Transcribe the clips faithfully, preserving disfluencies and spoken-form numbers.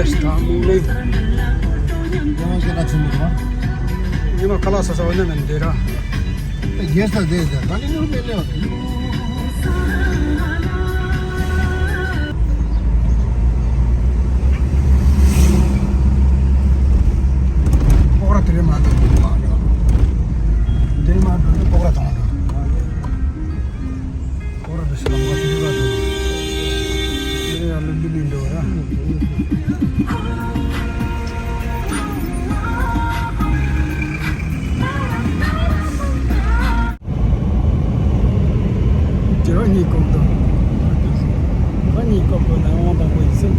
ཡང་ཁ་ལག་ས་ས་བ་ནས་མི་འདི་ར། རྒྱལ་ས་རྒྱལ་ས་ད་ནི་ནོར་མེད་ལེ་བ། སྤོག་ར་དེ་རེད་མ་འདུག་མ་རེད། དེ་མ་འདུག་སྤོག་ར་དང་། སྐོར་ར་ཞིག་ལ་མ་ཐུག་ར་དང་། ཡ་ལུམ་བི་ནི་འགྲོ་ར། རྒྱལ་བ་གཉིས་སྐོར་དང་། རྒྱལ་བ་གཉིས་སྐོར་དང་ནང་དབང་དང་པོ་ཡིན་ཟེར།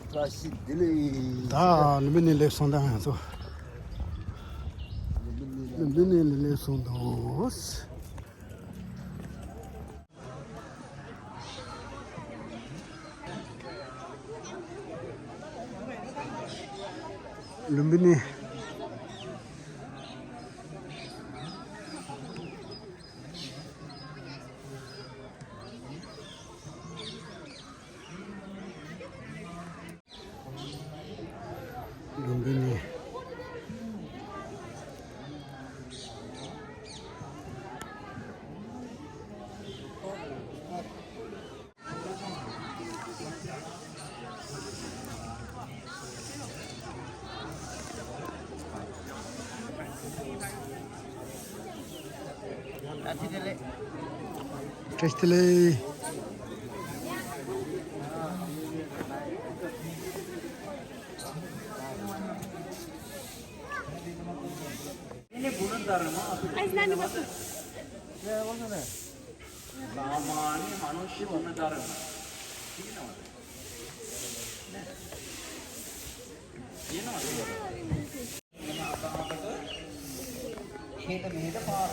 བཀྲ་ཤིས་བདེ་ལེགས། ད་ལུམ་བི་ནི་སླེབས་སོང་། ད་ང་ཚོ་ལུམ་བི་ནི་ལ་སླེབས་སོང་འདུག། ལུམ་བི་ནི། ལུམ་བི་ནི། བཀྲ་ཤིས་བདེ་ལེགས། सामान्य मनुष्य होने डर है। ठीक है ना? ये ना? ख़ेत मेद पार।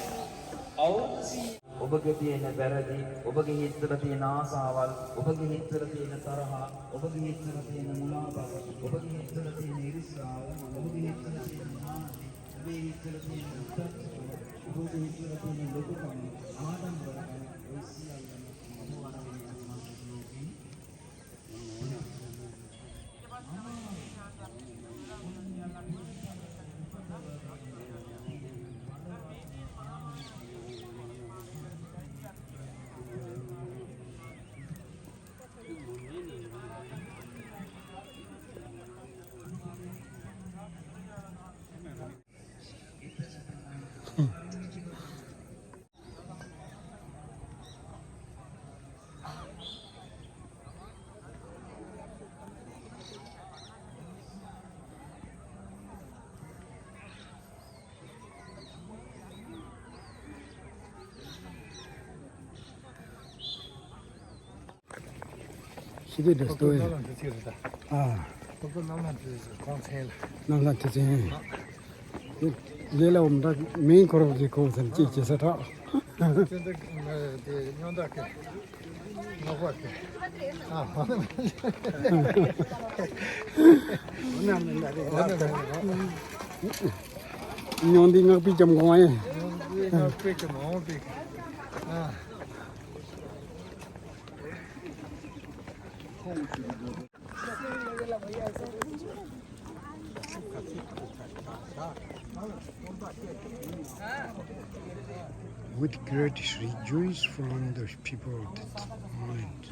और किसी ඔබගේ තියෙන වැරදි, ඔබගේ හිත්වල තියෙන ආසාවල්, ඔබගේ හිත්වල තියෙන තරහ, ඔබගේ හිත්වල තියෙන මුලාප, ඔබගේ හිත්වල තියෙන ඊර්ෂ්‍යාව, ඔබගේ හිත්වල තියෙන මාන්නය, ඔබේ හිත්වල තියෙන උත්තරීකම, ඔබගේ හිත්වල තියෙන ලොකුකම, ආඩම්බරකම, ඔය සියල්ලම අමෝරා වෙන මනුෂ්‍යෙක් ලෝකේ. ཤི་དེ་འདྲ་སྟོན་ཡ། ཨ། ལས་ལ་འོམ་འདྲ་མིང་ཁོ་རང་གི་ཁོང་ཚན་ཅིག་བྱེད་ས་ཐག་ཅན་དུ་དེ་སྨྱོན་བདག་གི་ངག་པ་གི། ཨ། སྨྱོན་འདི་ངག་པའི་ལྕམ་གོང་ཨེ། སྨྱོན་འདི་ངག་པའི་ལྕམ་འོང་པའི། ཨ། With great rejoice from the people of that land.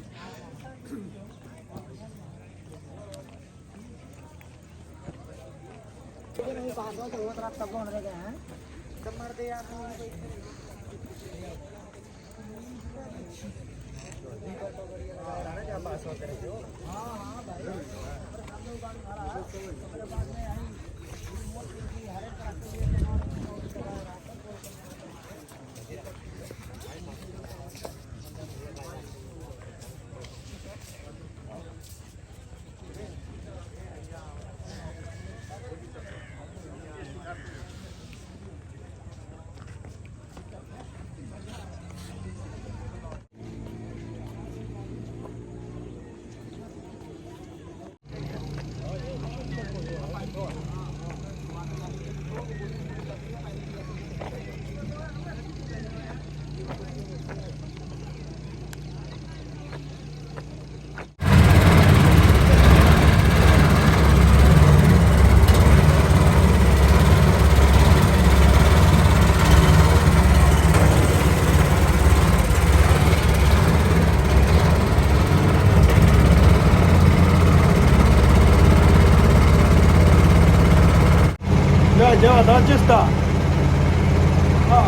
ཡ་ད་ཅི་སྟ། ཨ།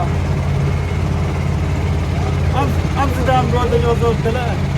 ཨམ་ཨམ་སི་ཏྲ་འགྲོ་དེ་ཡོད་ཟོ་དེ་ལ། ཡ།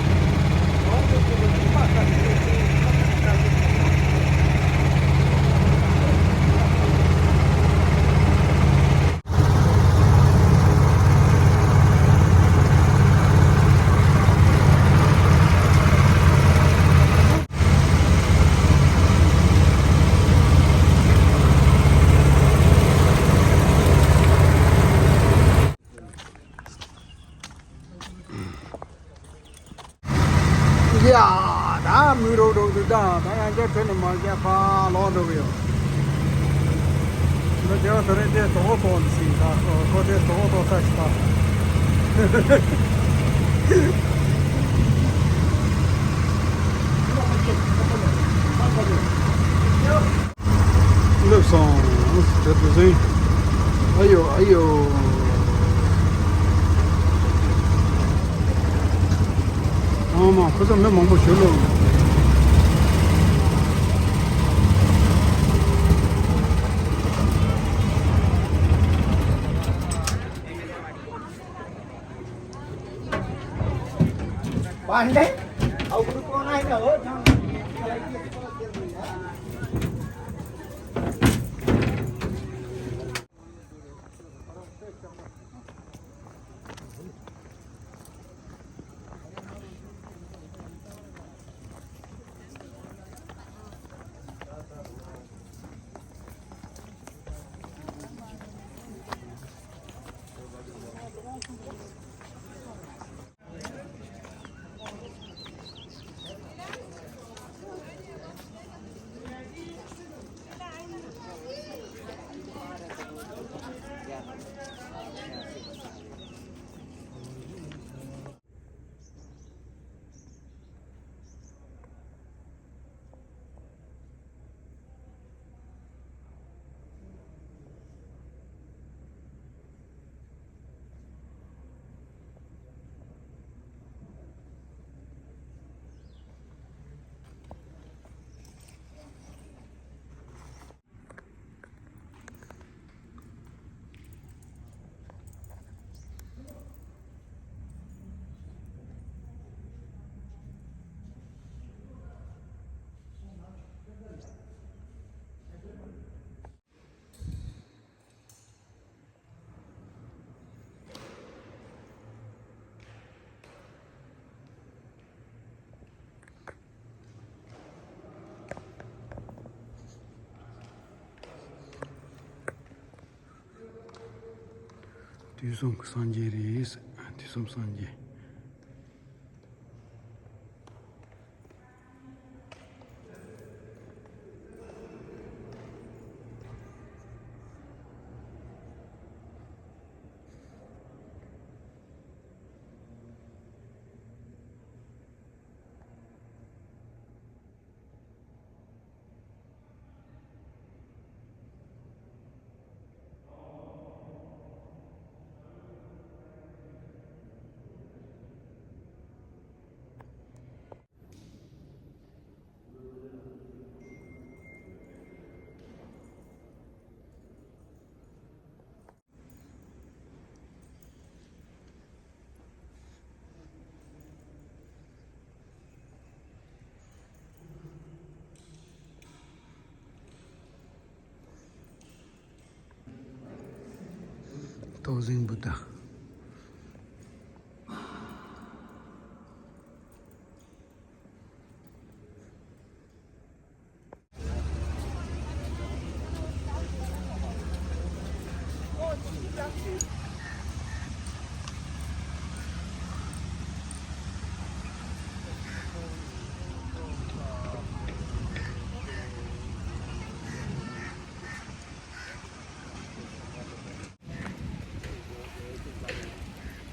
ད་མི་རོགས་རོགས་འདུག་ད་ད་ཡང་བསྐྱར་ཁྲོད་ནས་མ་བསྐྱར་ཕར་ལོག་འགྲོ་གི་ཡོད། འདི་དེ་བ་དེ་རིང་དེ་དོ་ཧོ་ཏོ་ཟིན་ད་ཁོ་ཁོ་དེ་དོ་ཧོ་ཏོ་ས་ཞིག་ད། སླེབས་སོང་། དེ་དུས་ཟིན། ཨ་ཡོ་ཨ་ཡོ། ཨ་མ་ཁོ་ཚོ་མི་མང་པོ་ཞིག་ལོ། पांडे, और गुरु कौन आएगा हो? དུས་གསུམ་གྱི་སངས་རྒྱས་རེད། དུས་གསུམ་སངས་རྒྱས། ཏོག་ཟིང་བུ་ད།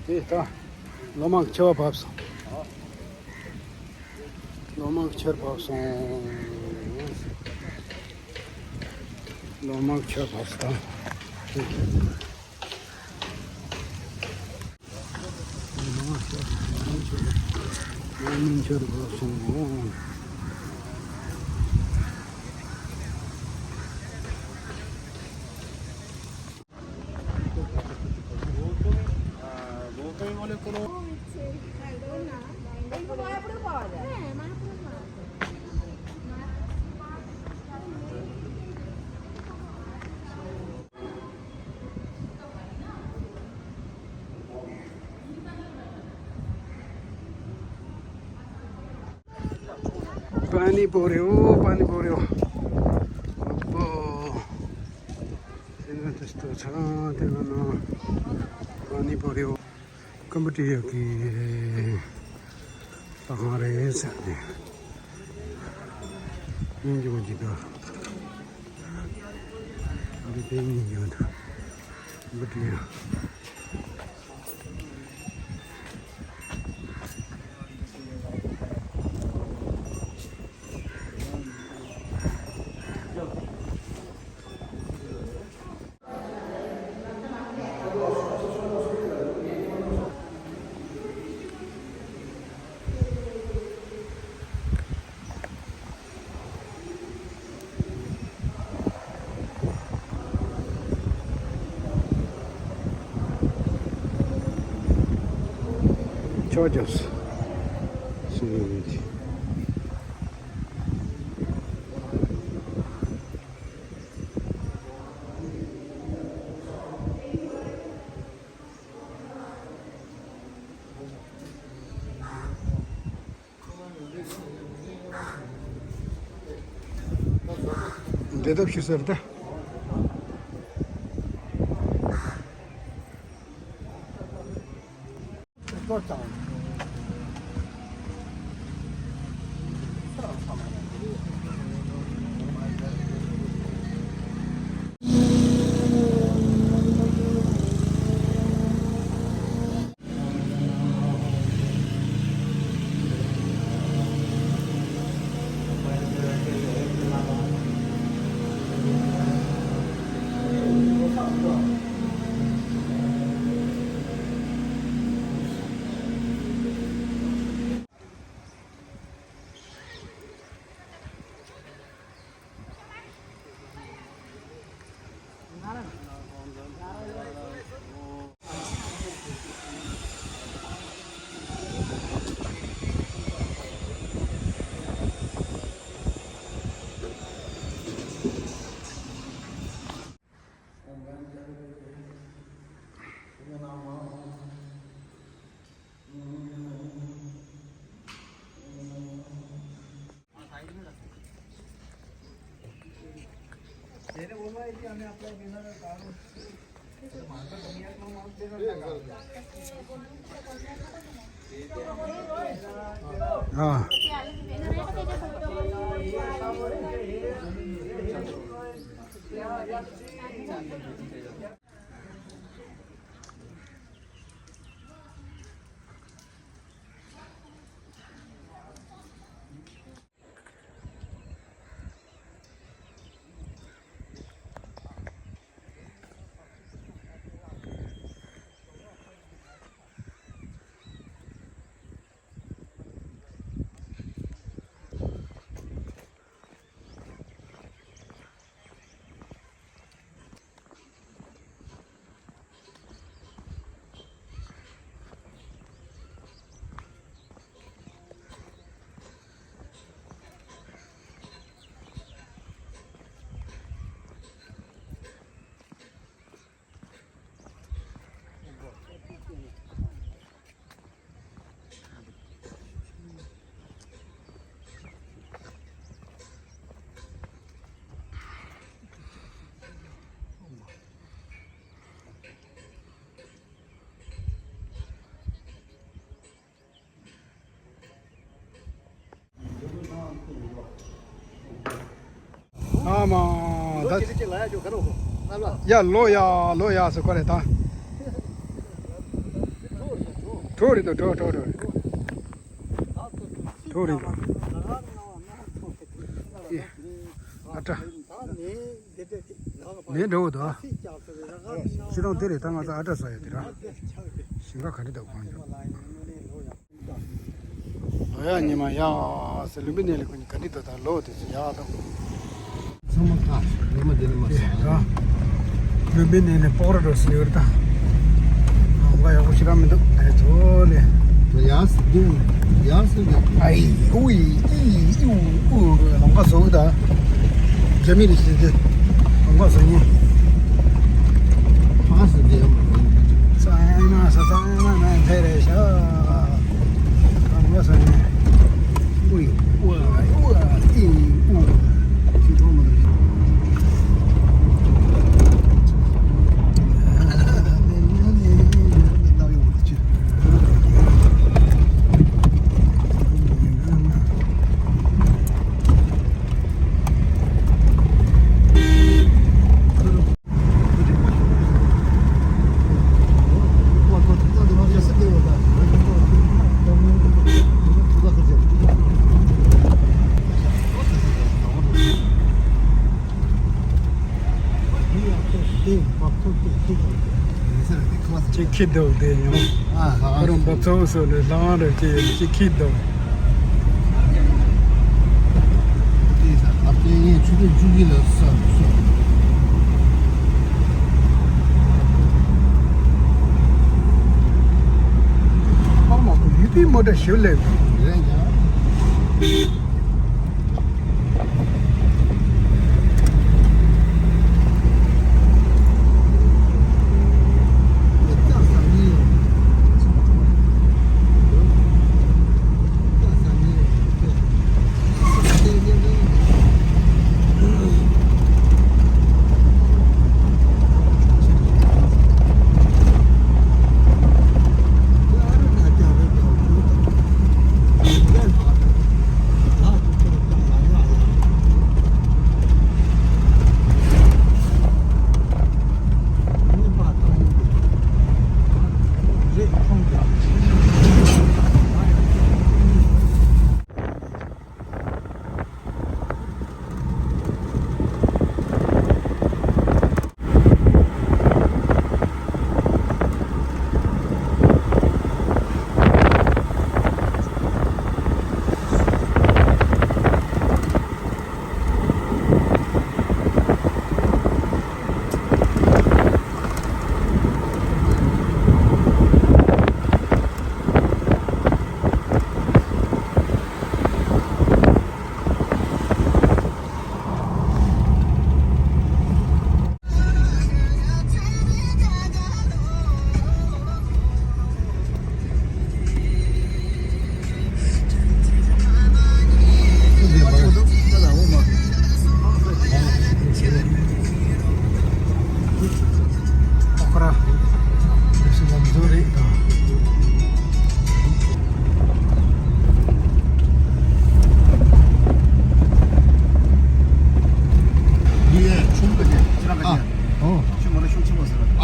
དེ་ལྟ། ལོ་མང་ཆེ་བ་བབས་སོང་། ལོ་མང་ཆེར་བབས་སོང་། ལོ་མང་ཆེར་བབས་སོང་། ལོ་མང་ཆེར་བབས་སོང་། पानी पर्यो, पानी पर्यो। अब्बो। तेना त्यस्तो छ, तेना न। पानी पर्यो। कम्बोडिया कि पाहाडे छ। यिन जो जितो। अबे तेन जो। कम्बोडिया। ཅོ་ཅོས། སུ་ཡོད་མི་དེ། འབྲེལ་ཐབས་ཞུ་ཟེར་ད། ཨ་མ་ད། ཡ་ལོ་ཡ་ལོ་ཡ་ཟེར་ཁོ་རེད་ད། གྲོགས་རེད་དོ། གྲོགས་གྲོགས་གྲོགས་རེད། གྲོགས་རེད་དོ། ཨ་ཏྲ། ངའི་འདྲ་བོ་དོ། ཁྱེད་རང་དེ་རེད་ད། ང་ཚོ་ཨ་ཏྲ་ཟ་ཡ་དེ་ར། ཞིང་ཁ་ག་འདྲ་འདུག་གང་བྱུང་། ཨ་ཡ་ཉི་མ་ཡ་ཟེར། ལུམ་བི་ནི་ལ་ཁོ་གཉིས་ག་འདྲ་འདུག་ད་ལོ་དེ་ཚོ་ཡག་འདུག་ཚང་མ་ཁ་ཉི་མ་དེ་ནི་མ་ཟ། ལུམ་བི་ནི་ནས་སྤོག་ར་འགྲོ་ཟེར་ཡོད་རེད་ད། ཨ་ཡག་པོ་ཞེ་དྲག་མི་འདུག་ཨེ་ཐོ་ལེ། ཡ་ཟེར་འདུག་ཡ་ཟེར་འདུག་ཨ་ཡི་ཨུ་ཡི་ཨི་ཡི་ཨུ་ཨུ་ལམ་ཁ་བཟོ་གི་ད། རྒྱ་མི་རེད་ཟེར་གི། ལམ་ཁ་བཟོ་མཁན། ཕ་ཟེར་འདི་ཡོད་མ་རེད། ཙང་མ་ས་ཙང་མ་ན་ཕེ་རེ་ཤ། ལམ་ཁ་བཟོ་མཁན། ཨུ་ཡི་ཨུ་ཨ་ཨུ་ཨ། ཅིག་ཁྱི་འདུག་དེ་ཡང་། ཨ་ཧ། ཁོ་རང་འབབ་ཚུགས་སོགས་ལས་ལྷ་དབང་རུ་ཅིག་ཅིག་ཁྱི་འདུག་དེ་ས་ཨ་ཕའི་ངས་ཆུ་ཚོད་བཅུ་གཅིག་ལ་ས་སོ། ཨ་མ་ཁོ་ཡུ་པི་མོ་ཊ་ཞིག་སླེབས་འདུག་རེད་ཡ།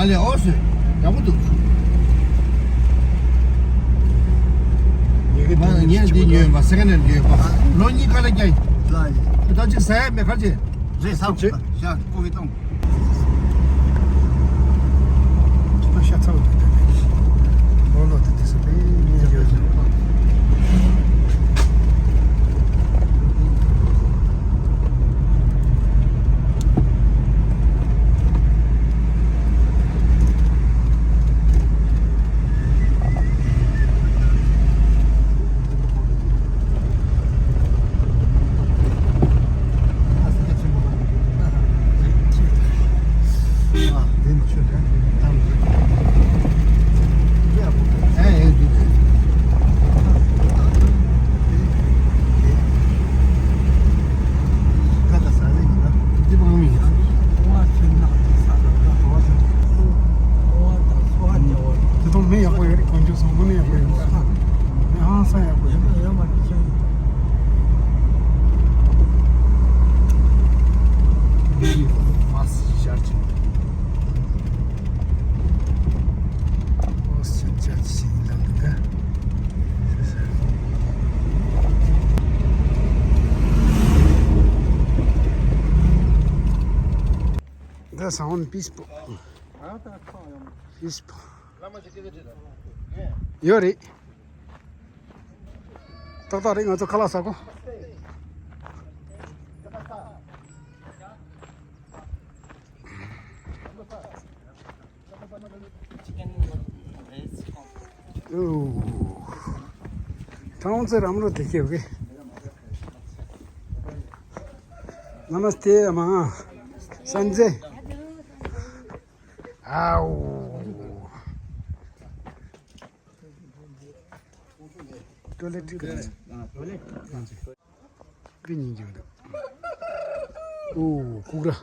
ཨ་ལས་ཨོ་སོས་ཡག་པོ་འདུག་ངས་འདི་ཉོས་པ་སེ་ཀན་ཧེན་ཉོས་པ་ལོ་གཉིས་ཁ་ལ་རྒྱག་ཡིན། ད་ཅིག་ཟ་ཡ་མེད་ཁ་ཅིག་རེད་ས་ཤ་ཀོ་བི་ཏོང་། ཤ་ཚ་བོ་དེ་དེ་ལོ་ལོ་དེ་དེ་ས་དེ་ཉིན་ཡོད་ཟེར། དེ་དང་མི་ཡག་པོ་ཡོད་རེད། དཀོན་མཆོག་གསུམ་པོ་ནི་ཡག་པོ་ཡོད་རེད། ཧང་སང་ཡག་པོ་ཡོད་རེད། ཡོད་མ་རེད་ཡོད་མ་རེད་ཁྱོད། མ་ཤར་ཅིག That sound peaceful. Peaceful. ཡོད་རེད། ཏག་ཏག་རེད། ང་ཚོ་ཁ་ལག་ཟ་གོ། ཨོ། ཐང་ཙེ་རམ་རོ་དེ་ཁེ་ཝེ། Namaste, Ama. Sanjay. Ow. Toilet. Green. Oh, kugra.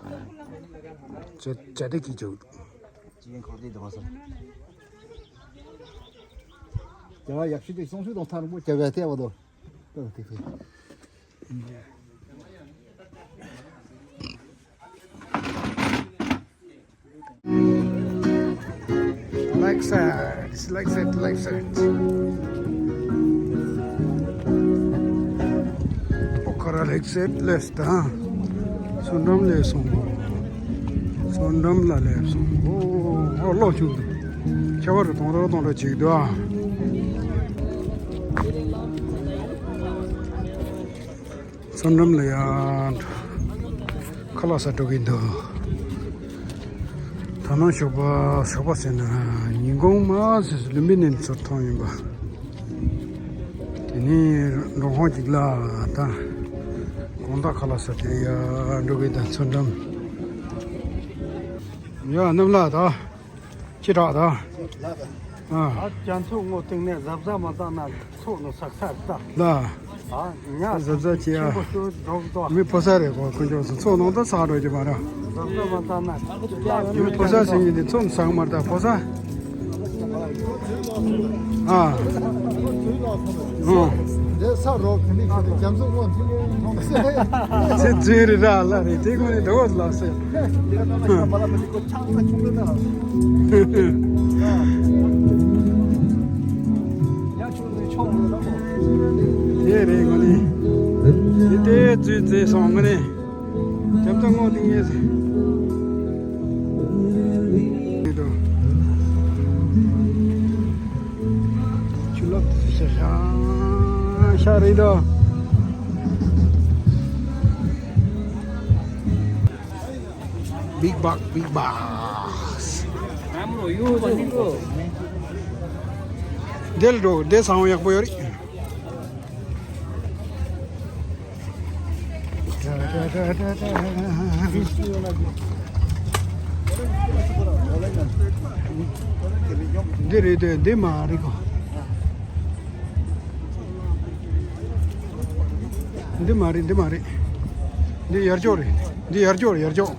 Jade ki jo. Like that, like that, like that. ཨོ་ཁ་ར་ལེགས་སེ་ལེས་ད། བསོད་ནམས་ལས་སོང་། བསོད་ནམས་ལ་ལས་སོང་། ཨོ་ཨོ་ལོ་ཆུང་དུ། ཁྱད་པར་གཏོང་རོགས་གཏོང་རོགས་བྱེད་ཀྱི་འདུག་ཨ། མཚོ་འགྲམ་ལ་ཡང་ཁ་ལག་ཟ་འགྲོ་གི་འདུག་ད་ནང་ཞོགས་པ་ཞོགས་པ་ཟེར་ན་ཉིན་གུང་མ་ཟེར་ལུམ་བི་ནི་ཚུར་མཐོང་ཡིན་པ། དེ་ནས་འགྲོ་ཁང་གཅིག་ལ་ད་དགོང་དག་ཁ་ལག་ཟ་དེ་ཡ་འགྲོ་གི་ད་མཚོ་འགྲམ། ཡ་གནམ་ལ་ད་ཁྱི་དྲག་ད། ཨ། ཨ་རྒྱ་མཚོ་སྔོ་སྟེང་ནས་གཟབ་གཟབ་མ་བཏང་ན་ཚོགས་ནང་ཟག་ཚར་ད། ལ། ཨ་ཉ་གཟབ་གཟབ་བྱེད་ཡ། ཆེན་པོ་ཤོས་འགྲོ་གི་འདུག་མི་ཕོ་ས་རེད་གོ་ཁོ་ཚོ་ཚོགས་ནང་ད་ཟག་འགྲོ་གི་མ་རེད། གཟབ་གཟབ་མ་བཏང་ན། མི་ཕོ་ས་ཟེར་གྱི་འདི་ཚོགས་ནང་ཟག་མ་རེད་ད་ཕོ་ས། ཨ། ཨོ། འདི་ས་རོ་ག་ནི་ཁ་དེ་རྒྱ་མཚོ་སྔོ་ཐིང་ངེ་མཐོང་སེ། ཚེ་རྫུན་རེད་ར་ལ་རེད་དེ་ཁོ་ནི་འདྲ་བོ་ལ་སེ། དེ་རེད་ངོ་ནི། དེ་དེ་རྫུན་རྫུན་སོང་ངོ་ནི། རྒྱ་མཚོ་སྔོ་ཐིང་ངེ་ཟེར། ཆུ་ལོག་ཤ་ཤ་ཤ་རེད་དོ། Big Box, Big Box. འདིར་འགྲོ། འདི་ཟ་ཡག་པོ་ཡོད་རེད། འདི་རེད་དེ་འདི་མ་རེད་གོ། འདི་མ་རེད། འདི་མ་རེད། འདི་ཡར་ཅོག་རེད། འདི་ཡར་ཅོག་རེད། ཡར་ཅོག་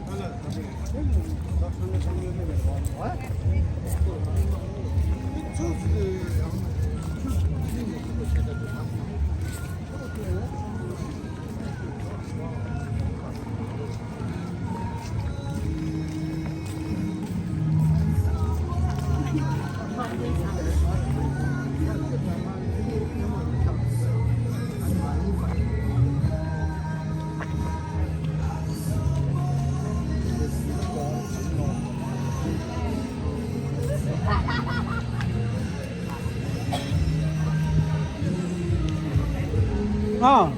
ཨ།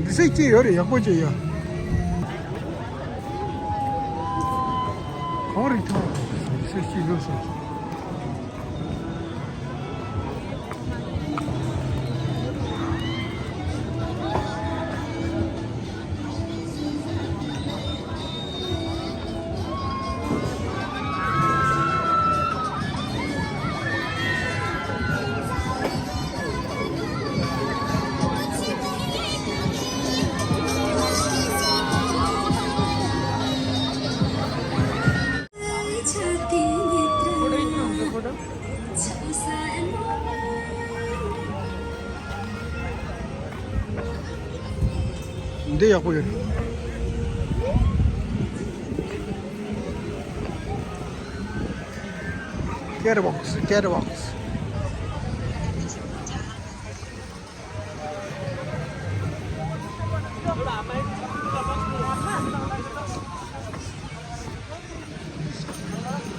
འདི་སེ་སྐྱིད་ཡོད་རེད། ཡག་པོ་སྐྱིད་ཡོད། གང་རིགས་ཐོག་འདི་སེ་སྐྱིད་ཡོད་སོང་། འདི་ཡག་པོ་ཡོད། Catwalks, catwalks.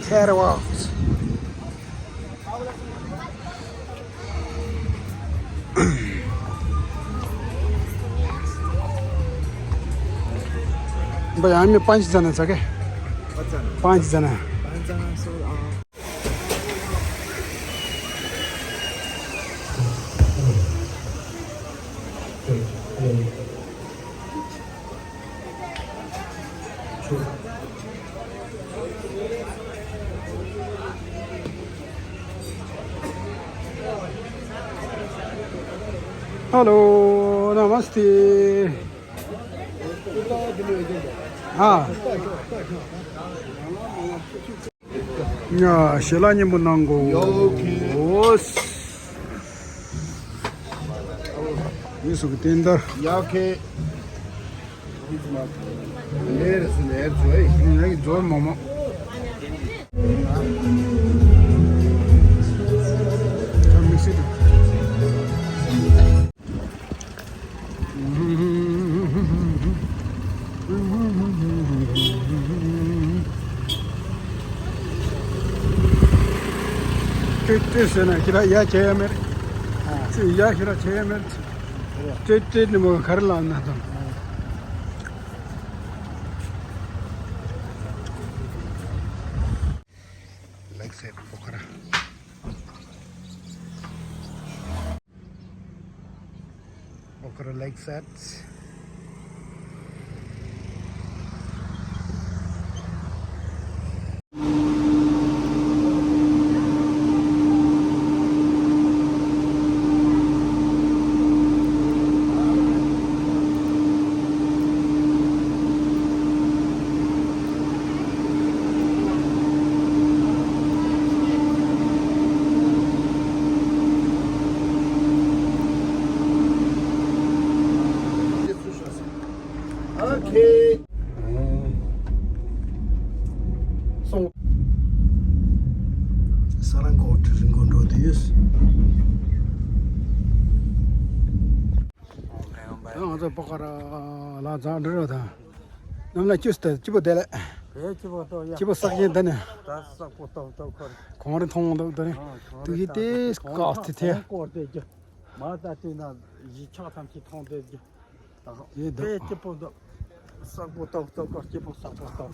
Catwalks. But I'm a punch than it's okay. What's that? Punch than a. Punch than a, so, uh, Hello, namaste. ཨ། ཡ། ཞལ་ལག་མཉེས་པོ་གནང་གོ། ཡ་ཨོ་ཁེ། ཨོ། མི་སུ་གི་རྟེན་དར། ཡ་ཨོ་ཁེ། ལེར་སུ་ལེར་ཛོའི། ལེར་ཛོའི་མོ་མོ། ད་མི་སྲིད་དུ། དེ་ཟེར་ན་ཁྱེད་རང་ཡ་བྱེད་ཡ་མེད། ཨ། ཅི་ཡ་ཁྱེད་རང་བྱེད་ཡ་མེད། སྤྲད་སྤྲད་ནི་མོ་ག་རེ་ལབ་ན་དང་། Like that, པོ་ཁ་ར། པོ་ཁ་ར་like that. Okay. སོང་། ས་ར་འགོ་ཁྲིད་རིན་གོང་འགྲོ་དུས། ད་ང་ཚོ་པོ་ཁ་ར་ལ་ཛ་འདྲི་རོ་དང་། ནམ་ལ་ཅུས་ཏེ་ཅི་པོ་དེ་ལས། དེ་ཅི་པོ་ཏོ་ཡ། ཅི་པོ་བསགས་ཀྱིན་དེ་ནི། ད་བསགས་པོ་ཏོ་ཏོ་ཁོར། གོང་རི་མཐོང་འདུག་དེ་ནི། ཨ། གོང་དུ་གི་རི་ཏེ་ཏ་ཏེ་གོང་སྐག་སྟེ་ཐེ། གོང་སྐོར་དེ་རྒྱུ། མ་ད་དེ་ན་གཞིས་ཆགས་ཐམས་ཅད་མཐོང་དེ་རྒྱུ། ད་ཡེ་ད། དེ་ཅི་པོ་འདུག་བསགས་པོ་ཏོ་ཏོ་ཁོར་ཅི་པོ་བསགས་པོ་ཏོ།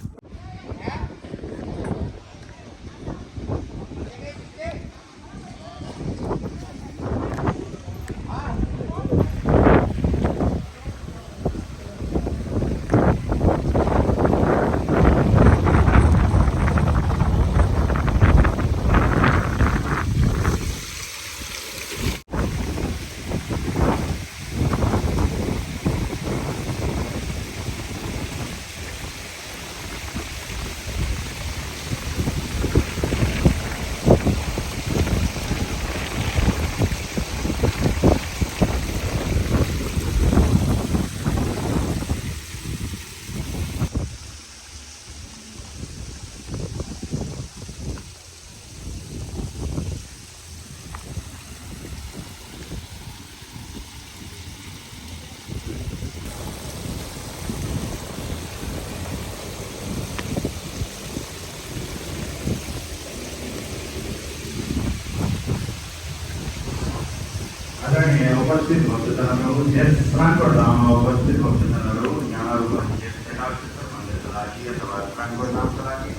आदरणीय उपस्थित भक्तजनहरू, यस प्राङ्गणमा उपस्थित भक्तजनहरू, यहाँहरूमा यस केदारेश्वर मन्दिरको लागि अथवा प्राङ्गणमा लागि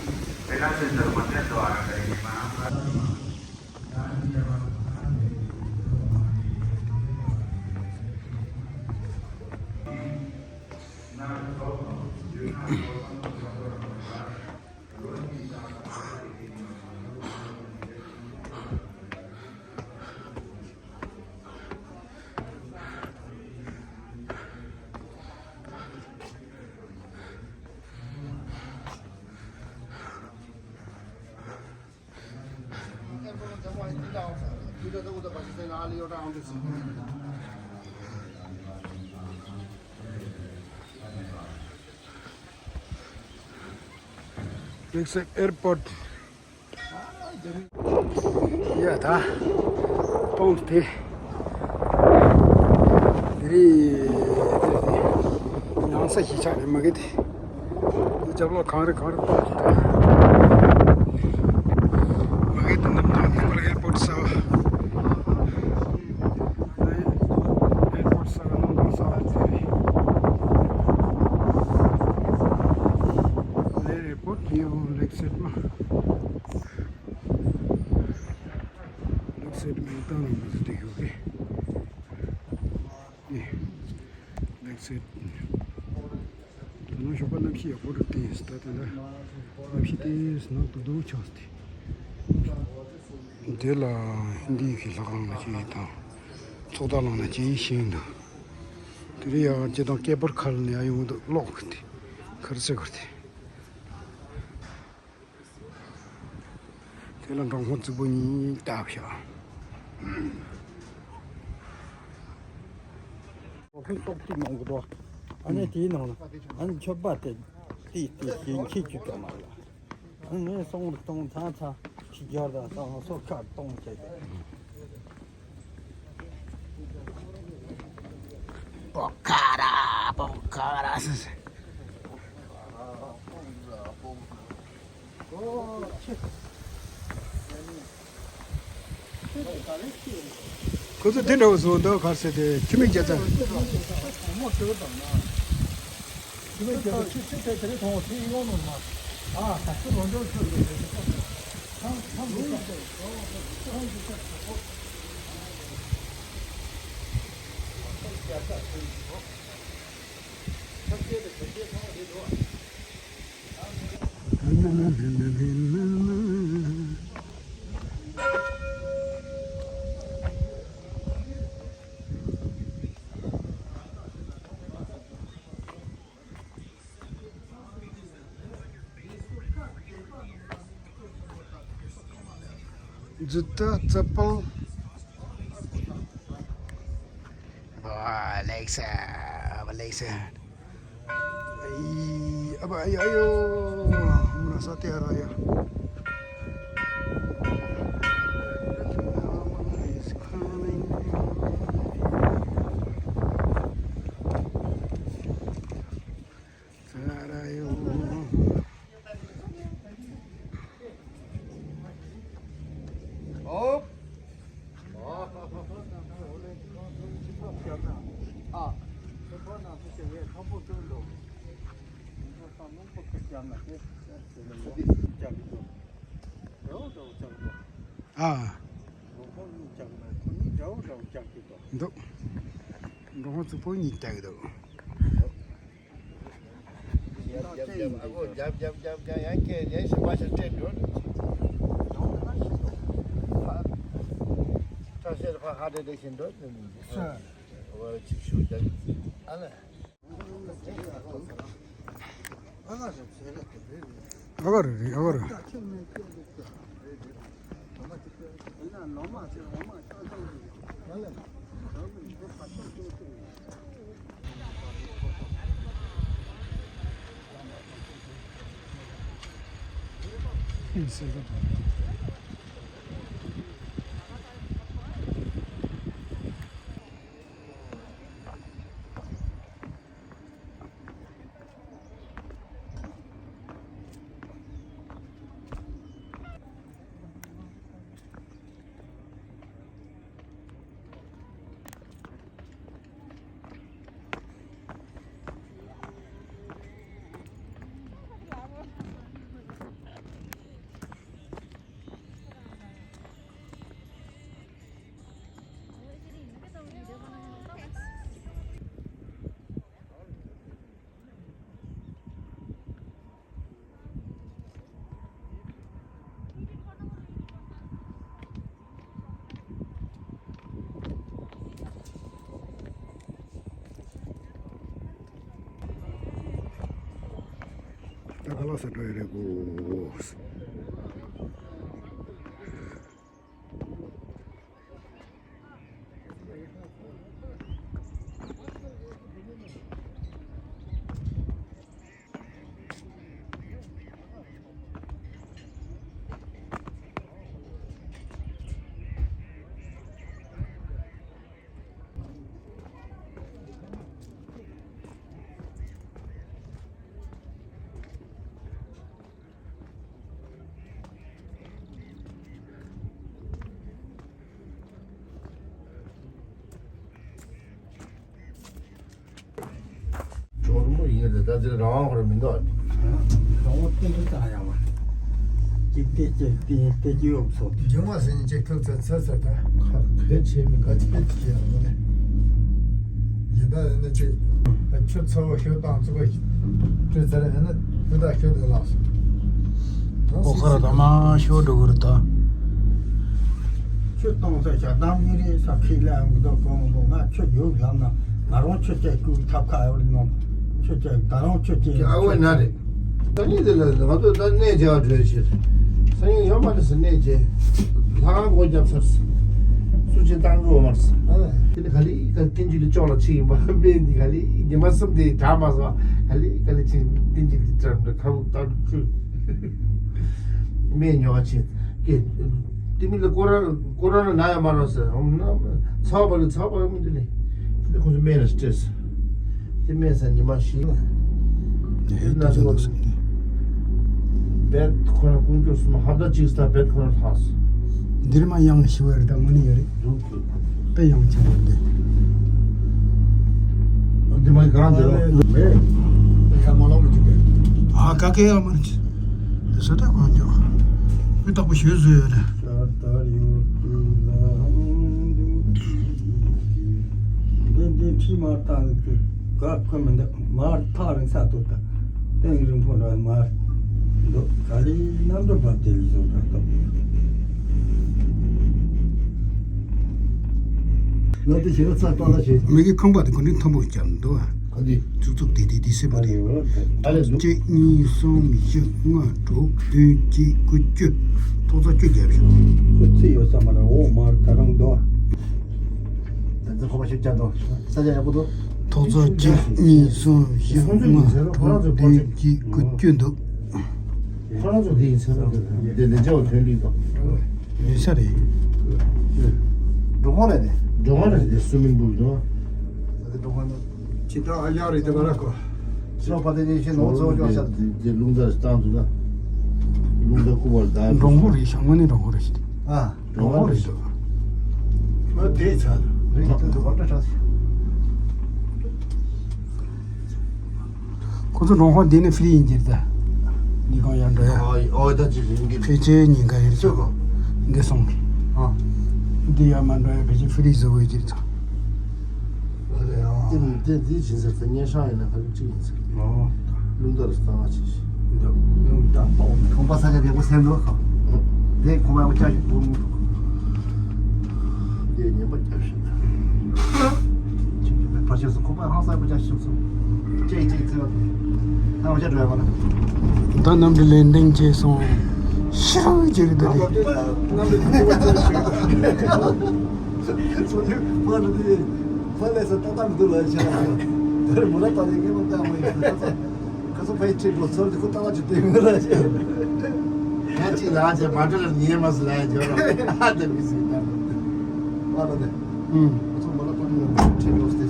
केदारेश्वर मन्दिरद्वारा गरिने महाप्रार्थना Next airport. ཡ་ད། སྤང་དེ། དེ་རེད། དེ་རེད། ཡང་ས་ཞིག་ཆགས་རེད་མ་གི་དེ། རྒྱབ་ལོགས་གངས་རི་གངས་རི་སྤང་དེ་ད། མ་གི་དེ་ནམ་ཐང་དེ་པར་ཨེར་པོར་ཊི་གསར་པ། ཨེར་པོར་ཊི་གསར་པ་གནམ་ཐང་གསར་པ་དེ་རེད། ལེ་རེ་པོར་ཊི་ཡོང་ལེགས་སེད་མ། ལེགས་སེད་མི་བཏང་ལ་མི་ཟེར་དེ་ཡོད་གི། ཨེ། ལེགས་སེད། ད་ནང་ཞོགས་པ་གནམ་གཤིས་ཡག་པོ་རུ་བསྟན་ཡིན་ད་དེ་འདྲ། གནམ་གཤིས་དེ་ནང་དུ་དུ་ཆགས་ཏེ། དེ་ལ་ཧིན་དི་གི་ལྷ་ཁང་ལ་ཅིག་དང་། ཚོགས་བདག་ལང་ལ་ཅིག་ཤིང་དང་། དེ་རེ་ཡང་སྤྱི་དང་སྐད་པར་ཁ་ལ་ནས་ཡང་ཡོང་འདུག་ཀློག་གི་དེ། ཁར་ཚེ་གར་དེ། དེ་ལ་འབྲོང་ཁོང་རྫིག་པོ་གཉིས་བཏབ་ཤག་འོ་ཕུ་ཏོག་ཏིག་ནང་གི་རོ། ཨ་ནི་དེའི་ནང་ན་ཨ་ནི་མཆོད་པ་དེ་ཏིག་ཏིག་ཞིག་འཁྱེར་གྱི་ཀྱང་མ་ལ། ཨ་ནི་སོང་རུ་གཏོང་ཚང་ཚང་ཞིག་རྒྱར་དང་སོང་སོ་ཁ་གཏོང་བྱས་ཏེ། པོ་ཁ་ར་པོ་ཁ་ར་ཟེར་ཟེར། ཨོ་ཆེ། ཁོ་ཚོ་དེ་འདྲ་བོ་བཟོ་འདུག་གར་སེ་དེ་ཁྱི་མིག་རྒྱ་ཚ། ཇི་ལྟ་རྩ་དཔལ། ཨ་ལེགས་ཨ་ལེགས། ཨ་ཡི་ཨ་བ་ཨ་ཡོ་ཨ་ཡོ། མ་ས་ཏེ་ཨ་ར་ཡ། ཨ། འདུག་འགྲོ་ཧོང་རྩུབ་པོ་གཉིས་བལྟ་གི་འདུག་རྒྱབ་རྒྱབ་རྒྱབ་རྒྱབ་ཨ་ཁོ་རྒྱབ་རྒྱབ་རྒྱབ་རྒྱབ་ཡང་ཁྱེད་ཡན་ཞིག་པ་ཞིག་སྤྲད་འགྲོ། ཁྲ་ཤེད་ཕ་ཧ་ཏེ་ཏེ་ཞིག་འགྲོ། ཨོ་ཅིག་ཞུ་རྒྱབ་ཨ་ལེ། ཨ་ག་རེ་རེད། ཨ་ག་རེ། ད་ག་ལ་ས་འགྲོ་ཡི་རེད་གོ། ཇོ་མོ་ཡིན་ལ་ད་ཅིག་རང་དབང་ཁོ་ར་མི་འདུག་ཨ། རང་དབང་ཏིལ་འབྲུ་ཙམ་ཡང་མ། ཅིག་ཏེ་ཅིག་ཏེ་ཏེ་ཅིག་ཡོད་སོ། སྦྱིན་བ་ཟེར་ནས་ཅིག་ཐུག་ཚར་ཚར་ཚར་ད། ཁ་ཁ་ཆེ་མི་ག་ཅི་ཅི་ཡང་མ་ནས། ཡིན་ད་ཡིན་ན་ཅིག་ད་ཆུ་ཚ་བོ་ཤོད་སྟངས་ཚུགས་པ་ཞིག་སྤྲོད་ཚར་ཡིན་ན་ཧུ་ད་ཤོད་དུ་ལགས་སོ། ཨོ་ཁ་ར་ད་མ་ཤོད་འགྲོ་གི་རེད་ད། ཆུ་གཏོང་ས་ཞག་དང་གཉིས་རེ་ས་ཁྲིད་ལ་འུ་ཐུག་གོང་དུ་ང་ཆུ་རྒྱུག་ལབ་ན་ང་རང་ཆུ་སྐྱེལ་སྐུལ་ཐབས་ཁ་ཡོད་ནོ། ཆུ་སྐྱེལ་ད་རང་ཆུ་སྐྱེལ་ཀྱི་ཨ་ཝེ་ན་རེད། ད་ནི་དེ་ལ་ང་ཚོ་ད་གནས་མཇལ་བ་འགྲོ་ཕྱིར། སང་ཉིན་ཡོད་མ་རེད་ཟེར་གནས་མཇལ། ལྷ་ཁང་སྒོ་བརྒྱབ་ཚར། སུ་ཅི་བཏང་གི་ཡོད་མ་རེད་ཟེར། དེ་ནི་ག་ལེ་ག་ལེ་བསྟན་འགྱུར་ལ་ཅོག་ལ་ཆིག་ཡིན་པ་དཔེ་འདི་ག་ལེ་ཉི་མ་གསུམ་དེ་གྲགས་མ་སོང་། ག་ལེ་ག་ལེ་ཆིག་བསྟན་འགྱུར་ལ་གྲགས་འདྲ་ཁ་བུག་ཏག་ཏུ་ཁུལ། སྨན་ཉོ་བ་ཕྱིན། ཀྱེ། དེ་མི་ལ་ཀོ་ར་ཀོ་རོ་ན་ན་ཡ་མ་རོ་ཟེར། འོ་ན་ཚ་བ་ལ་ཚ་བ་མི་འདུག་ལེ། དེ་ཁོང་ཚོ་སྨན་ལ་སྤྲད་ཟེར། དེ་སྨན་ཟ་ཉི་མ་བཞི། དེ་ན་ཚ་བ་ལ་བེད་ཁོ་ན་དཀོན་མཆོག་གསུམ་ཧབ་ད་གཅིག་ས་བེད་ཁོ་ན་ལྷག་ཟེར། འདིར་མ་གཡང་ཞི་བ་རེད། ད་དངོས་གནས་ཡོད་རེད། དཔེ་གཡང་ཆེན་པོ་འདི། འདི་མ་གང་འདི་ལ་མེད། ཡ་མ་ལོག་ལ་ཅིག་ག་ཨ་ཀ་ཀེ་ཡ་མ་རེད། འདི་ས་ད་གང་འཇོག་དཔེ་རྟག་པོ་ཞོལ་བཟོས་ཡོད་རེད། ཤར་ལྟར་ཡུལ་དུ་ལ་འདུག་འདི་འདི་ཁྲིད་མར་བཏང་གི་ག་ཁོ་མི་འདུག་མར་ཐག་རིང་ས་ཐུབ་ད། སྟེང་རིང་པོ་འདྲ་མར་འདུག་ག་ལི་གནམ་གྲུ་བབས་ཏེ་ལི་བཟོ་འདྲ་ཐོབ། ང་དེ་བྱས་ན་ཚ་པ་ལ་བྱེད། མི་གི་ཁང་པ་དེ་གོ་ནི་མཐོན་པོ་བརྒྱབ་འདུག་ཨ། ག་འདི། ཚུགས་ཚུགས་དེ་དེ་དེ་སེ་པ་རེད། ཨ་ལས་འདུག་གཅིག་གཉིས་གསུམ་བཞི་ལྔ་དྲུག་བདུན་གཅིག་དགུ་བཅུ། ཐོག་རྩ་བཅུ་བརྒྱབ་ཤོག་ཁོ་ཚེ་ཡོད་ས་མ་རེད། འོ་མར་ད་རུང་འདུག་ཨ། ད་ཚོ་ཁོ་པ་ཤུགས་རྒྱག་དང་ས་ཆ་ཡག་པོ་འདུག་ཐོག་རྩ་གཅིག་གཉིས་གསུམ་བཞི་ལྔ་དྲུག་བདུན་བརྒྱད་དགུ་བཅུ་འདུག་ཁོ་རང་ཚོ་དེ་ཡིན་ཚེ་རོགས་དེ་ལས་འཇལ་བ་ཐོན་ལུགས་དང་། ཡོད་ས་རེད། འགྲོ་ཁོང་རེད་དེ། འགྲོ་ཁོང་རེད་དེ་སུ་མིན་པུལ་དང་། ད་དེ་འགྲོ་ཁོང་ནི་ཁྱི་ཏོ་ཨ་ཡག་རེད་དེ་ག་ར་ཁོ། ཤོ་པ་དེ་ནི་ཤི་ནོ་ཚོ་ཅོག་ཤ། དེ་རླུང་རྟ་བཏང་འདུག་ན། རླུང་རྟ་སྐུ་བར་ད། འགྲོ་ཁོང་རེད་ཤག་དངོས་གནས་འགྲོ་ཁོང་རེད་ཤག་ཨ། འགྲོ་ཁོང་རེད་འདུག་ཨ་དེ་ཚ། རེད་དེ་འགྲོ་ཁོང་འདྲ་ཆགས། ཁོ་ཚོ་འགྲོ་ཁོང་འདི་ནས་ཧྥི་རི་ཡིན་གྱི་རེད་ད། ཉིན་གང་ཡར་འགྲོ་ཡ། ཨོ་ཨོ་ད་ཅི་རིང་གི། ཕལ་ཆེར་ཉིན་གང་ཡིན་ཤོག་གོ། འདི་སོང་གི། ཨ། འདི་ཡར་མ་འགྲོ་ཡ་ཕལ་ཆེར་ཧྥི་རི་བཟོ་དགོས་ཀྱི་རེད་ད། ཨ་རེད་ཨ། འདི་འདི་འདི་ཇི་ཟེར་ད་སྙན་ཤང་ཡིན་ན་ཕ་རི་གཅིག་ཡིན་ཟེར། ཨོ། རླུང་རྟ་རུ་གཙང་བ་ཆེ་ཞིང་། འདུག་རླུང་རྟ་ཏོག་ནི། ཁང་པ་ས་ཆ་བདེ་པོ་སེམས་འདུག་གམ། དེ་ཁང་པ་ཡག་པོ་བཅའ་ཞིག་སྤུངས། དེ་ཉན་པ་བཅའ་ཞིག་ཕར་ཕྱིན་སོང་ཁང་པ་ཧང་སང་པོ་བཅའ་ཞིག་སོང་། ཅེ་ཅེ་ཚེ་བ། ད་འོ་ཅག་འགྲོ་ཡ་མ་ན། ད་གནམ་གྲུ་ལན་ཏིང་བྱས་སོང་། ཤི་རང་ཅིག་རེད་ད་དེ། གནམ་གྲུ་ལན་ཏིང་བྱས་སོང་། སོང་ཡོད་མ་རེད་དེ། ཕ་ལས་ས་ཏག་ཏག་མི་འདུག་ལ་ཆ་ལ། དེར་མུ་ར་ཏ་ལས་ངས་མ་ཏག་མ་ཡིན་ས་ཏག་ཏག་ཁ་སང་ཕ་ཡི་ཁྲིད་འགྲོ་ཚོར་དེ་ཁོ་ཏག་ཅིག་དེ་ངོ་ལ་ཆ། ང་གཅིག་ལ་ཆ་མ་འགྲོ་ལ་ཉེ་མ་སུ་ལ་ཡ་འཇོག་ར། ཨ་དེ་མི་སྲིད་ད། ཨ་ལ་དེ། ཁོ་ཚོ་མུ་ར་ཏ་ལས་ཁྲིད་འགྲོ་སྟེ།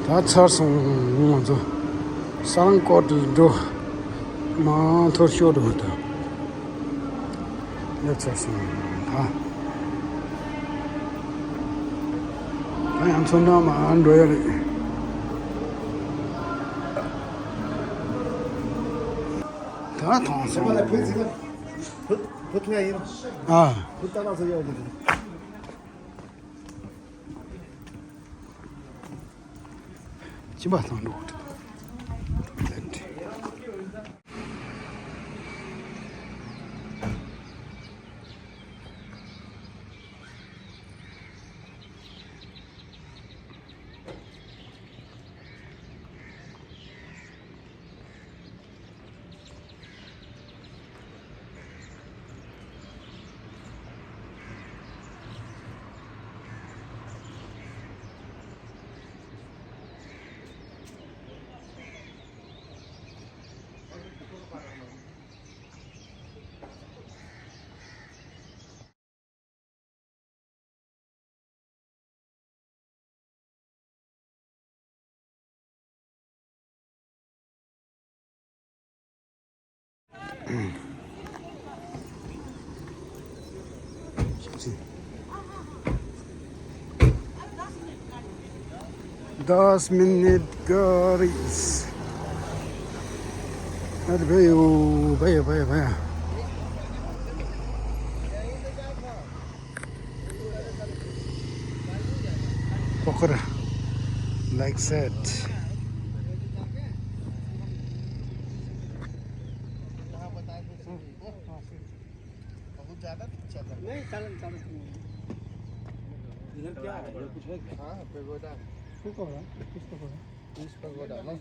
ད་ཚར་སོང་། ང་ཚོ་ས་རང་ཀོ་ཏུ་འགྲོ། མ་ཐོར་ཤོར་འགྲོ་ད། སླེབས་ཚར་སོང་། ད་ད་ཡང་ཚོན་མདངས་མར་འགྲོ་ཡ་རེད། ད་ཐོན་སོང་། བུ་བུ་ཐུག་ཡ་ཡིན། ཨ། བུ་ལྟ་ན་ཚོ་ཡོད་ཀྱི་འདུག་སྦྱིན་པ་བཏང་འགྲོ་གི་འདུག दस मिनट गाड़ी। अरे भाई, ओ, भाई, भाई, भाई। पकड़, like that। बहुत ज्यादा चल रहा है। नहीं, चलन, चलन। इधर क्या है? इधर कुछ है क्या? हाँ, पेगोडा। किसको बोला? किसको बोला? इस पेगोडा ना।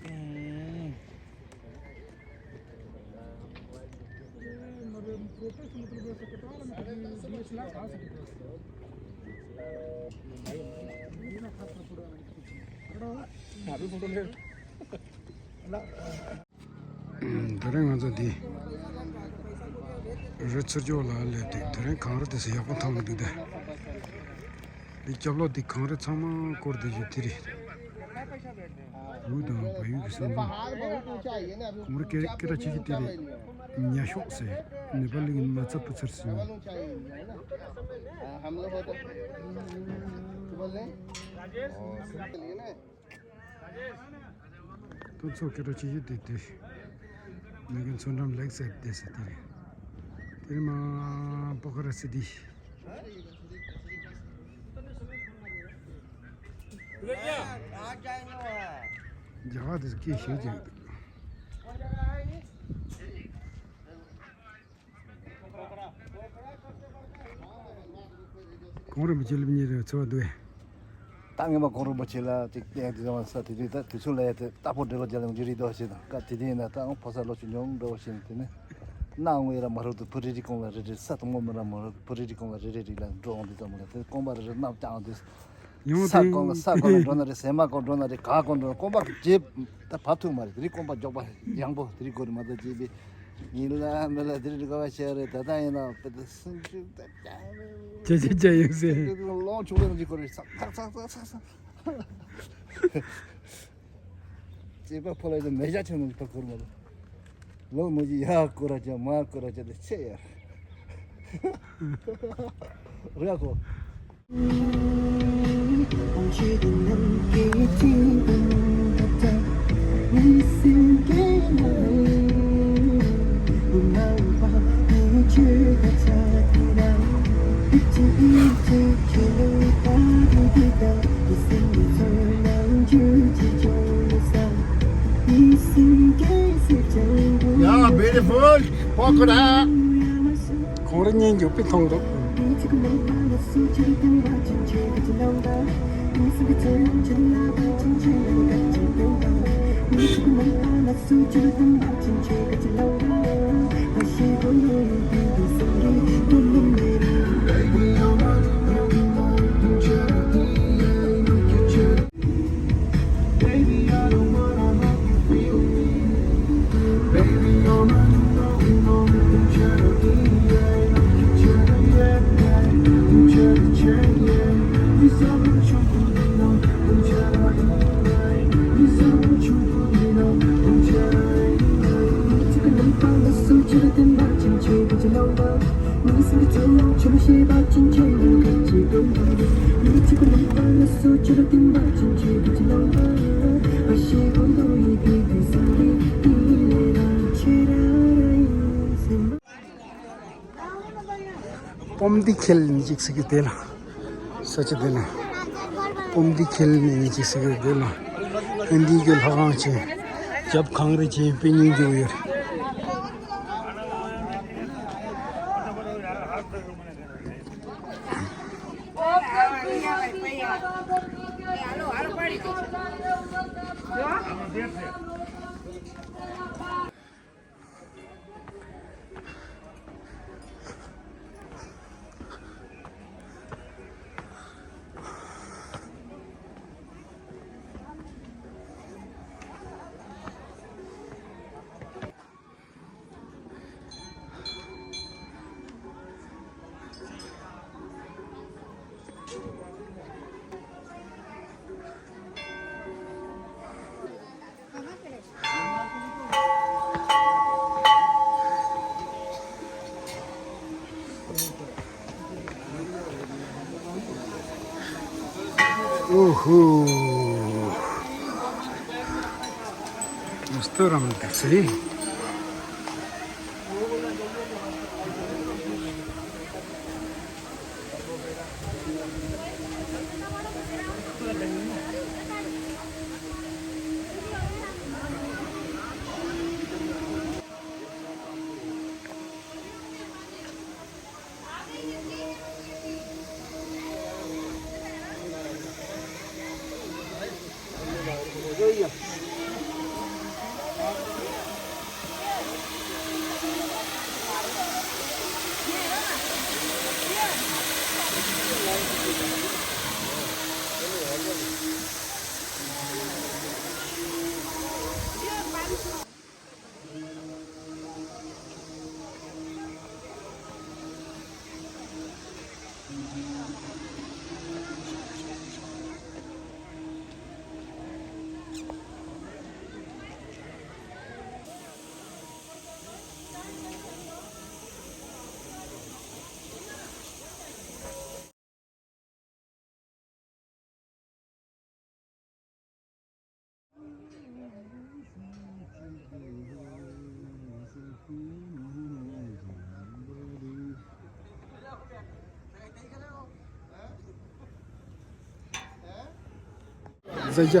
हम्म। प्रोटेस्ट मतलब ऐसा कटवा रहा है, बीस लाख आ सकता है। ये ना खास में पूरा। अभी फोटो ले। ना। དེ་རིང་ང་ཚོ་འདི་རི་ཚུར་ཕྱོགས་ལ་སླེབས་དུས། དེ་རིང་གངས་རི་དེ་ཚོ་ཡག་པོ་མཐོང་གི་འདུག་སྟེ། འདི་རྒྱབ་ལོགས་འདི་གངས་རི་ཚང་མ་བསྐོར་བསྡད་རྒྱུ་དེ་རེད། འུ་དང་བལ་ཡུལ་གྱི་ས་མཚམས། ཁོང་རང་སྐད་སྐད་གྲགས་ཆེ་ཤོས་དེ་རེད། ཉ་ཤོག་ཟེར། ནེ་པ་ལི་གི་མ་ཚ་པུ་ཚར་ཟེར། हम लोग होते बोल रहे हैं। ཁོ་ཚོ་སྐད་གྲགས་ཆེ་ཤོས་དེ་དེ། ང་གི་མཚོ་འགྲམ་ལེགས་ཟེར་དེ་ཟེར་དེ་རེད། དེ་རིང་མ་པོ་ཁ་ར་སི་ཏི། རྒྱ་གར་དེ་སྐད་ཤེས་ཀྱི་འདུག་གོང་རིན་པོ་ཆེ་སླེབས་ཉེ་རེད། ཚོར་བ་འདུག་གས། ད་ངས་མ་གོང་རིན་པོ་ཆེ་ལ་ཅིག་བསྟན་དུས་ཙམ་ས་དེ་དུས་ད་དུས་ཚོད་ལ་ཡ་དེ་རྟ་ཕོ་འདྲེ་ལོ་རྒྱ་ལ་འཇུ་རིགས་དོ་ཞེས་དང་། སྐབས་དེ་དུས་ཡིན་ན་ད་ཨང་ཕོ་གསར་ལོ་ཆུང་ཆུང་འདྲ་བོ་ཞིག་དེ་ནི་གནའ་དབུས་ར་མ་རུ་དུ་བུ་རེ་རེ་གོང་ལ་རེ་རེ། ས་དང་མོ་མི་ར་མ་རུ་བུ་རེ་རེ་གོང་ལ་རེ་རེ་རིགས་ལ་འགྲོ་འོང་དུས་ཙམ་ལ་དེ་རྐང་པ་རེ་རེ་གནམ་བརྐྱངས་དུས། ཡང་ས་དེ་གང་ལ་ས་གང་ལ་འགྲོ་ན་རེད། ཟེ་མ་གང་འགྲོ་ན་རེད། ག་གང་འགྲོ་ན། རྐང་པ་རྗེས་ད་བབས་ཐུབ་མ་རེད། དེ་རིང་རྐང་པ་མགྱོགས་པ་ཡངས་པོ་དེ་རིང་དགོས་རེད་མ་གཏོགས། རྗེས་པའི་ཡིན་ལ་མིན་ལ་དེ་རིང་དགའ་བ་བྱས་རེད། ད་ལྟ་ཡིན་ན་དཔེ་ད་སུམ་ཅུ་ད་ཅ་ཅ་ཅ་ཡིན་ཟེར། ལོང་ཆུང་ལོང་གི་དགོས་རེད། ཚག་ཚག་ཚག་ཚག་ཚག་ཚག་ཅེས་པ་ཕོ་ལ་ཡིན་ན་མེ་ཞག་ཆེན་མོ་ཞིག་ཕར་འཁོར་མ་རེད། ལོ་མོ་ཞིག་ཡར་སྐོར་ར་བྱ་མར་སྐོར་ར་བྱ་དེ་ཆེ་ཡར། རེད་ཨ་ཁོ། Yeah, beautiful. Polka dot. གངས་རི་སྙན་རྒྱུ་དཔེ་མཐོང་འདུག་སྤོམ་འདི་ཁེལ་ནི་ཅིག་ཟེར་གི་དེ་ལ། ས་ཆ་དེ་ལ། སྤོམ་འདི་ཁེལ་ནི་ཅིག་ཟེར་གི་དེ་ལ། ཨ་འདི་གི་ལྷ་ཁང་ཆེ། རྒྱབ་གངས་རི་ཆེ་དཔེ་སྙིང་རྗེ་པོ་ཡོད་རེད། Уху. Что там такси? ཛ་ཡ།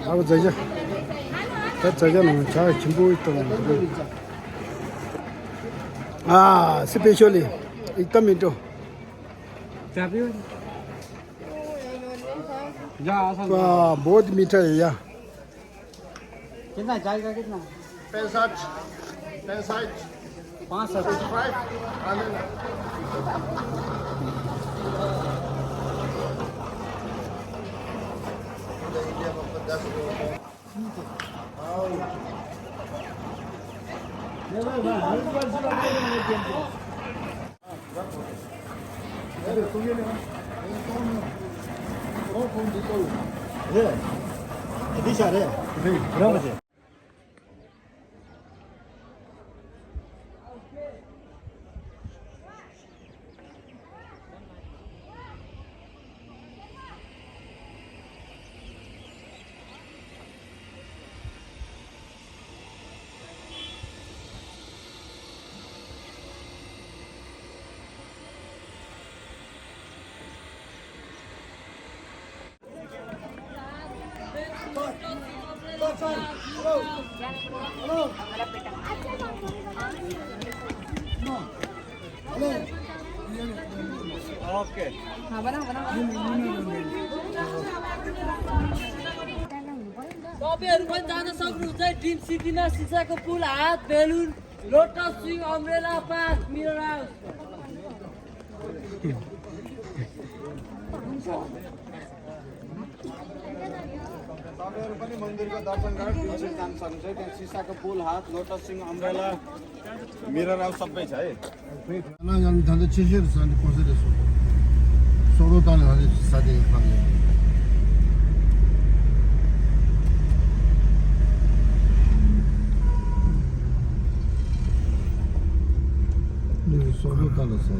ཨ་བ་ཛ་ཡ། ད་ཛ་ཡ་ནང་ཇ་ཆེན་པོ་ཡིད་དང་། ཨ་སི་པེ་ཤལ་ལི། ཨི་ཏ་མི་ཏོ། वाह, बहुत मीठा है यार। कितना चाय का कितना? पैंसठ। पैंसठ। पाँच सौ। फाइव। हाँ, ले लो। तपाईँहरू पनि जान सक्नुहुन्छ है ड्रिम सिटीमा सिसाको पुल, हात, balloon, lotus swing, umbrella park, mirror house. तपाईँहरू पनि मन्दिरको दर्शन गरेर ड्रिम सिटी जान सक्नुहुन्छ है। त्यहाँ सिसाको पुल, हात, lotus swing, umbrella, mirror house सबै छ है। ང་ཡང་ད་ལྟ་ཆེ་ཤོས་ས་འདི་ཁོ་སི་རེད་སོ། སོག་རོ་དང་ལ་ཧ་ལས་ས་དེ་ཡིན་ཁག་ཡིན། འདི་སོག་རོ་དང་ལ་ས་འོ།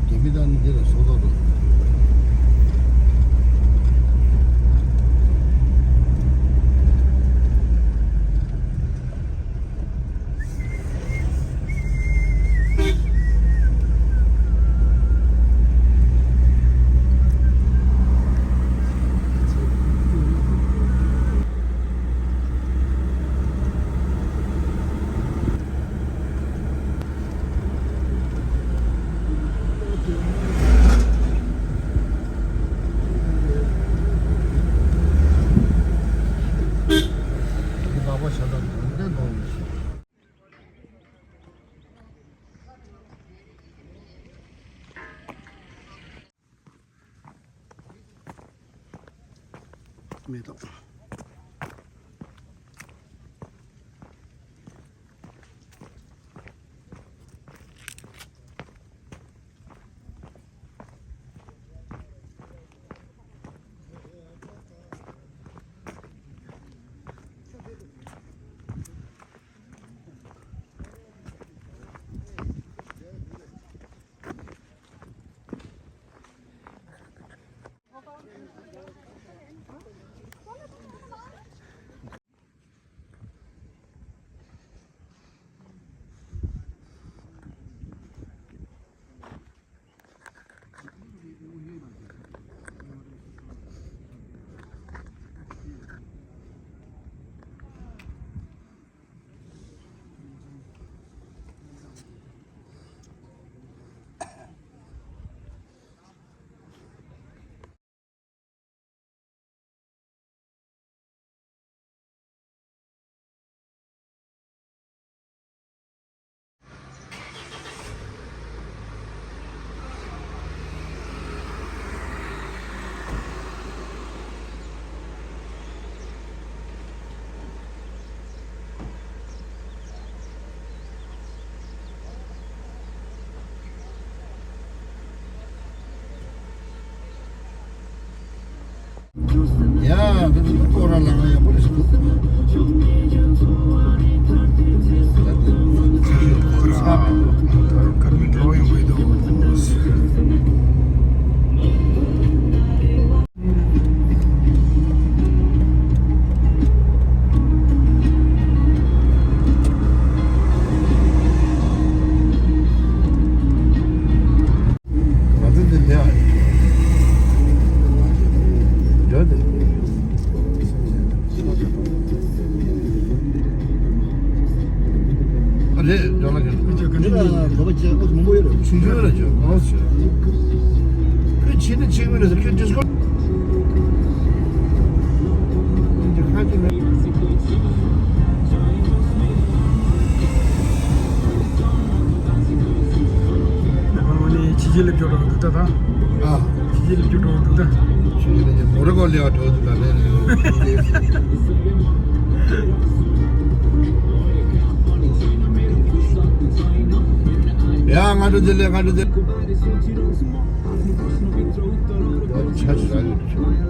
རྒྱ་མི་དང་འདི་ལ་སོག་རོ་དང་། མེ་ཏོག་ཡ། ད་ནི་སྐོར་ར་ལངས་ཡག་པོ་རེད་ཤག་ང་ཚོ་འདི་ལས། ཁྱོད་ལ་འགོ་པ་ཅན་ཨོ་མང་པོ་ཡོད་རེད། ཆུང་ཆུང་ལ་ཅོ་ཨོ་ཅོ། ཁྱོད་ཕྱི་ནས་ཕྱིན་མི་རེད་ཟེར། ཁྱོད་ཌིས་ཀོ། ཁྱོད་ཁ་ཅིག་ནས། ཨ་ནི་ཕྱི་རྒྱལ་སླེབས་འགྲོ་འདུག་ད་ད། ཨ། ཕྱི་རྒྱལ་སླེབས་འགྲོ་འདུག་ད། ཕྱི་རྒྱལ་ནས་མོ་ར་ཀོ་སླེབས་འགྲོ་འདུག་ད་ལན། ཡ། ང་ཚོ་འདི་ལས། ང་ཚོ་འདི། ཆ་ཆ་ཡོད།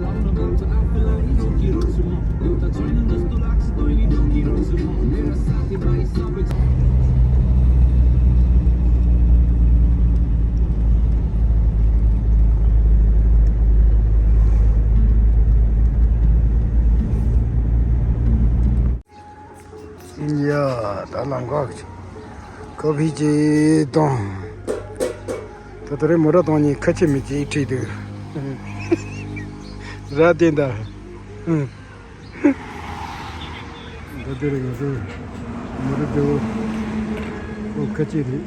ཡ། ད་ལམ་ཁ་ཁོ་ཕི་ཅི་དང་། ད་ད་རེས་མོ་ར་དང་གཉིས་ཁ་ཆེ་མི་གཅིག་ཁྲིད་འདུག་ར། དེ་འདྲ། ད་དེ་རིང་ང་ཚོ་མི་རབས་བདེ་བོ། ཁོ་ཁ་ཆེ་རེད།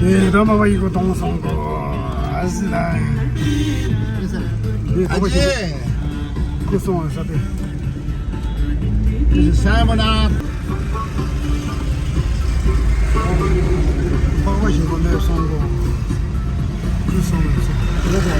དེ་ད་མ་བ་ཡི་གོ་གཏོང་སོང་གོ། ཨ་ཟི་ལ། དེ་ཁོ་པ་ཞིག་ཁུ་སོང་ཨ་ས་དེ། དེ་ས་མ་ན། ཁོ་པ་ཞིག་གོ་མེད་སོང་གོ། ཁུ་སོང་ཨ་ས།